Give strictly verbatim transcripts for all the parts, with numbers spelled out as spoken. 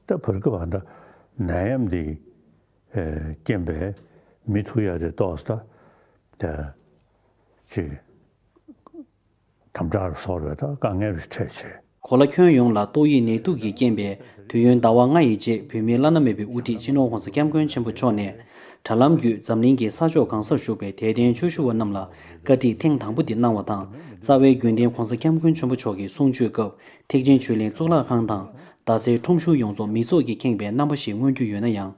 ད་བར་སྐབས་ཨ་ད་ནད་ཡམས་འདི་ཨེ་རྐྱེན་པས་མི་ཐུག་ཡ་དེ་ཏོག་ཙམ་ད་ཅིག་དམ་དྲག་རུ་སོང་བས་ད་དཀའ་ངལ་རུ་འཕྲད་བྱས། གོ་ལ་ཁྱོན་ཡོངས་ལ་ཏོག་དབྱིབས་ནད་དུག་གི་རྐྱེན་པས་དུས་ཡུན་ཟླ་བ་ལྔ་ཡི་རྗེས་བོད་མིའི་བླ་ན་མེད་པའི་དབུ་ཁྲིད་སྤྱི་ནོར་༸གོང་ས་༸སྐྱབས་མགོན་ཆེན་པོ་མཆོག་ནས་དྲ་ལམ་བརྒྱུད་འཛམ་གླིང་གི་ས་ཕྱོགས་གང་སར་བཞུགས་པའི་དད་ལྡན་ཆོས་ཞུ་བ་རྣམས་ལ་བཀའ་ཁྲིད་ཐེངས་དང་པོ་འདི་གནང་བ་དང་། རྩ་བའི་དགོན་སྡེ་༸གོང་ས་༸སྐྱབས་མགོན་ཆེན་པོ་མཆོག་གི་གསུང་ཆོས་སྐབས་ཐེག་ཆེན་ཆོས་གླིང་གཙུག་ལག་ཁང་དང་། རྡ་སའི་ཁྲོམ་གཞུང་ཡོངས་རྫོགས་མི་ཚོགས་ཀྱིས་ཁེངས་པའི་རྣམ་པ་ཞིག་མངོན་རྒྱུ་ཡོད་ན་ཡང་།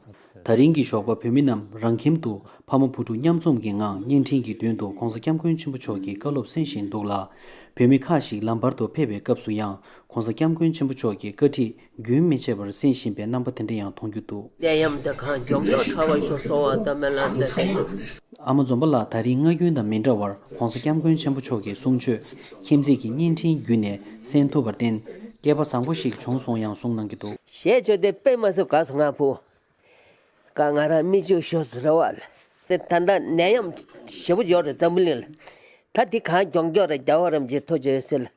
ད་རིང་གི་ཞོགས་པ་བོད་མི་རྣམས་རང་ཁྱིམ་དུ་ཕ་མ་བུ་ཕྲུག་མཉམ་འཛོམས་ཀྱི་ངང་བརྙན་འཕྲིན་གྱི་མདུན་དུ་༸གོང་ས་༸སྐྱབས་མགོན་ཆེན་པོ་མཆོག་གི་བཀའ་སློབ་གསན་བཞིན་འདུག་ལ། བོད་མི་ཁག་ཞིག་ལམ་བར་དུ་ཕེབས་པའི་སྐབས་སུ་ཡང་༸གོང་ས་༸སྐྱབས་མགོན་ཆེན་པོ་མཆོག་གི་བཀའ་ཁྲིད་རྒྱུན་མི་ཆད་པར་གསན་བཞིན་པའི་རྣམ་པ་དེ་འདྲ་ཡང་མཐོང་རྒྱུ་འདུག་ནད་ཡམས་འདི་གང་མགྱོགས་མགྱོགས་དྲག་པར་ཤོག་གསོལ་བ་བཏབ་སྨོན་ལམ་འདེབས། ཨ་མ་འཛོམས་པ་ལགས་ད་རིང་སྔ་རྒྱུན་དང་མི་འདྲ་བར་༸གོང་ས་༸སྐྱབས་མགོན་ཆེན་པོ་མཆོག་གི་གསུང་ཆོས་ཁྱིམ་མཚེས་ཀྱི་བརྙན་འཕྲིན་བརྒྱུད་ནས་གསན་ཐུབ་པར་བརྟེན་སྐལ་པ་བཟང་པོ་ཞིག་བྱུང་སོང་ཡང་གསུངས་གནང་གི་འདུག་ཞེས་བརྗོད་དེ་དཔེ་མ་སྲིད་དགའ་སོང་ང་བུ། ཀ་ང་རང་མི་ཆུ་ཤོར་སོང་རེད་བ། དེ་ད་ལྟ་ནད་ཡམས་ཞེ་པོ་ཡོད་རེད་འཛམ་བུ་གླིང་ལ། ད་དེ་གང་མགྱོགས་མགྱོགས་རེད་རྒྱལ་བ་རིན་པོ་ཆེ་ཐུགས་རྗེ་ཆེ་ཟེར་ལ།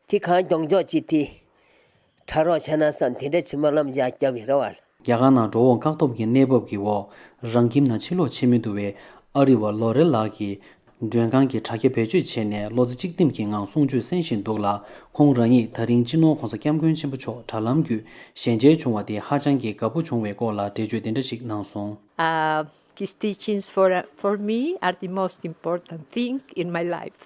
དེ་གང་མགྱོགས་མགྱོགས་ཅིག་དེ་དྲག་རོགས་བྱས་ན་བསམ་དེ་འདྲ་ཅིག་སྨོན་ལམ་ཡང་བརྒྱབ་ཡོད་རེད་བ། རྒྱ་གར་ནང་འགྲོ་འོང་བཀག་སྡོམ་གྱི་གནས་བབ་ཀྱི་འོག་རང་ཁྱིམ་ནང་ཕྱིར་ལོག་བྱེད་མི་ཐུབ་པའི་ཨ་རི་བ་ལོ་རེ་ལགས་ཀྱིས། མགྲོན་ཁང་གི་དྲ་རྒྱ་བེད་སྤྱོད་བྱས་ནས་བློ་རྩེ་གཅིག་སྒྲིམ་གྱི་ངང་གསུང་ཆོས་གསན་བཞིན་འདུག་ལ། ཁོང་རང་ཉིད་ད་རིང་སྤྱི་ནོར་༸གོང་ས་༸སྐྱབས་མགོན་ཆེན་པོ་མཆོག་དྲ་ལམ་བརྒྱུད་ཞལ་མཇལ་བྱུང་བ་དེ་ཧ་ཅང་གི་དགའ་པོ་བྱུང་བའི་སྐོར་ལ་འགྲེལ་བརྗོད་འདི་འདྲ་ཞིག་གནང་སོང་། Uh, his teachings for, for me are the most important thing in my life.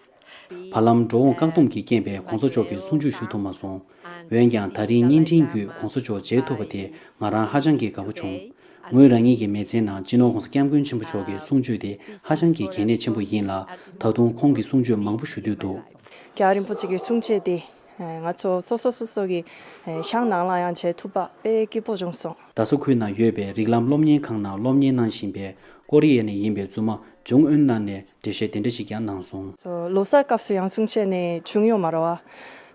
བར་ལམ་འགྲོ་འོང་བཀག་སྡོམ་གྱི་རྐྱེན་པས་༸གོང་ས་མཆོག་གི་གསུང་ཆོས་ཞུ་ཐུབ་མ་སོང་། འོན་ཀྱང་ད་རིང་བརྙན་འཕྲིན་བརྒྱུད་༸གོང་ས་མཆོག་མཇལ་ཐུབ་པ་དེ་ང་རང་ཧ་ཅང་གི་དགའ་པོ་བྱུང་། ངོས་རང་ཉིད་ཀྱི་མི་ཚེའི་ནང་སྤྱི་ནོར་༸གོང་ས་༸སྐྱབས་མགོན་ཆེན་པོ་མཆོག་གི་གསུང་ཆོས་དེ་ཧ་ཅང་གི་གལ་གནད་ཆེན་པོ་ཡིན་ལ། ད་དུང་ཁོང་གི་གསུང་ཆོས་མང་པོ་ཞུ་འདོད་འདུག་རྒྱལ་བ་རིན་པོ་ཆེ་གི་གསུང་ཆོས་དེ་ང་ཚོ་སོ་སོ་སོ་སོ་གི་ཤང་ནང་ལ་ཡང་མཇལ་ཐུབ་པ་དཔེ་སྐྱིད་པོ་བྱུང་སོང་། རྡ་ས་ཁུལ་ནང་ཡོད་པའི་རིགས་ལམ་སློབ་གཉེར་ཁང་ནང་སློབ་གཉེར་གནང་བཞིན་པའི་ཀོ་རི་ཡ་ནས་ཡིན་པའི་བཙུན་མ་ཇུང་ཨུན་ལགས་ནས་འགྲེལ་བཤད་དེ་འདྲ་ཞིག་ཀྱང་གནང་སོང་། ལོ་གསར་སྐབས་སུ་ཡང་གསུང་ཆོས་ནི་བྱུང་ཡོད་མ་རེད་བ།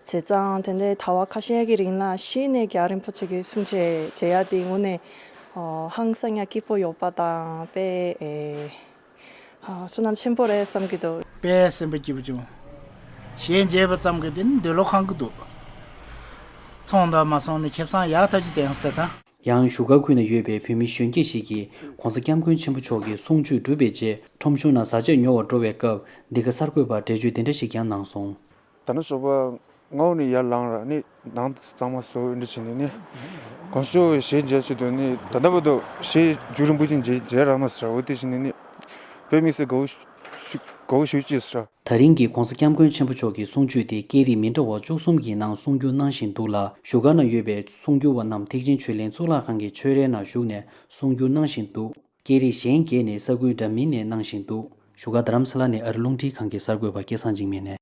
བྱས་ཙང་དེ་འདྲའི་ཟླ་བ་ཁ་ཤས་ཀྱི་རིང་ལ་གཞི་ནས་རྒྱལ་བ་རིན་པོ་ཆེ་གི་གསུང་ཆོས་མཇལ་ཡ་དེ་དངོས་གནས་ཧང་སང་ཡ་སྐྱིད་པོ་ཡོད་པ་དང་དཔེ་ཨེ་བསོད་ནམས་ཆེན་པོ་རེད་བསམ་གྱི་འདུག་དཔེ་སེམས་པ་སྐྱིད་པོ་བྱུང་། གཞས་མཇལ་བ་ཙམ་གྱིས་དེ་ནི་འདོད་བློ་ཁེངས་ཀྱི་འདུག་ཚོང་དང་མ་སོང་ནས་ཁེ་བཟང་ཡག་ཐག་ཆོད་ལྡན་ས་དང་། ཡང་བཞུགས་སྒར་ཁུལ་ན་ཡོད་པའི་བོད་མི་གཞོན་སྐྱེས་ཤིག་གིས་༸གོང་ས་༸སྐྱབས་མགོན་ཆེན་པོ་མཆོག་གི་གསུང་ཆོས་གྲུབ་པའི་རྗེས་ཁྲོམ་གཞུང་ནང་བཟའ་ཆས་ཉོ་བར་འགྲོ་བའི་སྐབས་འདི་ག་གསར་འགོད་པར་འགྲེལ་བརྗོད་དེ་འདྲ་ཞིག་ཀྱང་གནང་སོང་། ད་ནི་ཞོགས་པ་སྔ་པོ་ནས་ཡར་ལངས་ར་ནི་ནང་གཙང་མ་བཟོ་འདྲ་བྱས་ནས་ནི་གོང་ས་མཆོག་གཞས་མཇལ་ཆེད་དུ་ནི་ད་ལྟ་བར་དུ་གཞས་རྒྱུན་རིང་པོ་ཅིག་མཇལ་མཇལ་རག་མ་སོང་། འོ་དེ་བྱས་ནས་ནི་དཔེ་དམིགས་བསལ་དགའ་བོ་ཞུ་དགའ་བོ་ཞུ་ཅེས་ཟེར། ད་རིང་གི་༸གོང་ས་༸སྐྱབས་མགོན་ཆེན་པོ་མཆོག་གི་གསུང་ཆོས་དེ་སྐད་རིགས་མི་འདྲ་བ་བཅུ་གསུམ་གྱི་ནང་གསུང་བསྒྱུར་གནང་བཞིན་འདུག་ལ། བཞུགས་སྒར་ན་ཡོད་པའི་གསུང་བསྒྱུར་བ་རྣམས་ཐེག་ཆེན་ཆོས་གླིང་གཙུག་ལག་ཁང་གི་ཆོས་རའི་ནང་བཞུགས་ནས་གསུང་བསྒྱུར་གནང་བཞིན་འདུག་སྐད་རིགས་གཞན་བརྒྱད་ནི་ས་ཁུལ་འདྲ་མིན་ནས་གནང་བཞིན་འདུག་བཞུགས་སྒར་རྡ་རམ་ས་ལ་ནས་ཨ་རི་རླུང་འཕྲིན་ཁང་གི་གསར་འགོད་པ་སྐལ་བཟང་འཇིགས་མེད་ནས།